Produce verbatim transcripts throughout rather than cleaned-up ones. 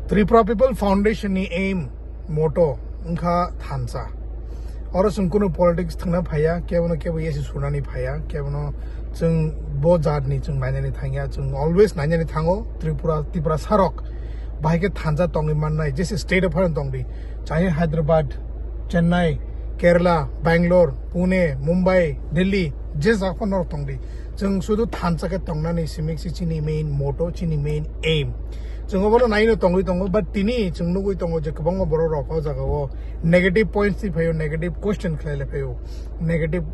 Tripura People Foundation ni aim, motto wngkha thansa. Oro chwng kunu politics thwngna phaiya, kebono kebo yesi sunani phaiya, kebono chwng bo jatni chwng nainani thangya, chwng always nainani thango Tripura, Tripura sarok bahai khe thansa tongwi mannai, jese state of foreign tongdi, chahe Hyderabad, Chennai, Kerala, Bangalore, Pune, Mumbai, Delhi, je jaga norok tongdi, chwng sudu thansa khe tongnani simi se chini main motto, chini main aim. Chwng obono naino tongwi tongo, but tini chwng nugwi tongo je kwbangma borok rok o jaga o negative points ti phaio, negative question khlai lai phaio, negative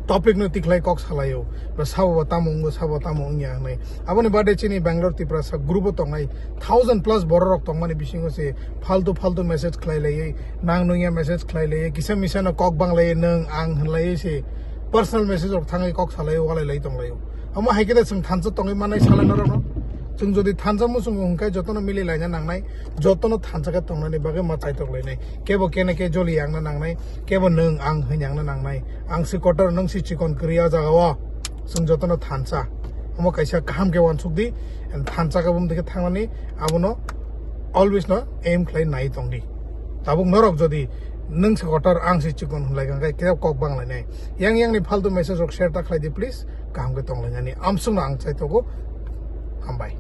topic no tikhlai kok salaio, ba sabo ba tamo wngo, sabo tamo wngya hwnwi. Aboni bade chini Bangalore Tiprasa group o tongnai thousand plus borok rok tongmani bisingo se faltu faltu message khlai laiwi, nang nungya message khlai laiwi, kisa misa no kok bang laiwi, nwng ang hwnlaiwi se personal message rok thangwi kok salaiwi walai lai tonglaio. Omo hai khe de chwng thansa tongwi mannai salai norokno. Chwng jodi thansa muchungo hwnkhe jotono mili laina nangnai, jotono thansa khe tongnani bagwi ma chaitok lainai. Kebo kene khe joli yangna nangnai, kebo nwng ang hwn yangna nangnai. Ang si kotor, nwng si chikon kwrwi o jaga o. Chwng jotono thansa. Omo kaisa kaham khe uansuk di, and thansa khe bumdi khe thangnani abono always no aim khlai nai tongdi. Tabuk norok jodi nwng si kotor, ang si chikon hwnlai kha khe kebo kok bang lainai. Yang yang ni faltu message rok share ta khlai di please. Kaham khe tong lainani. Amsukno ang chaitogo. Hambai.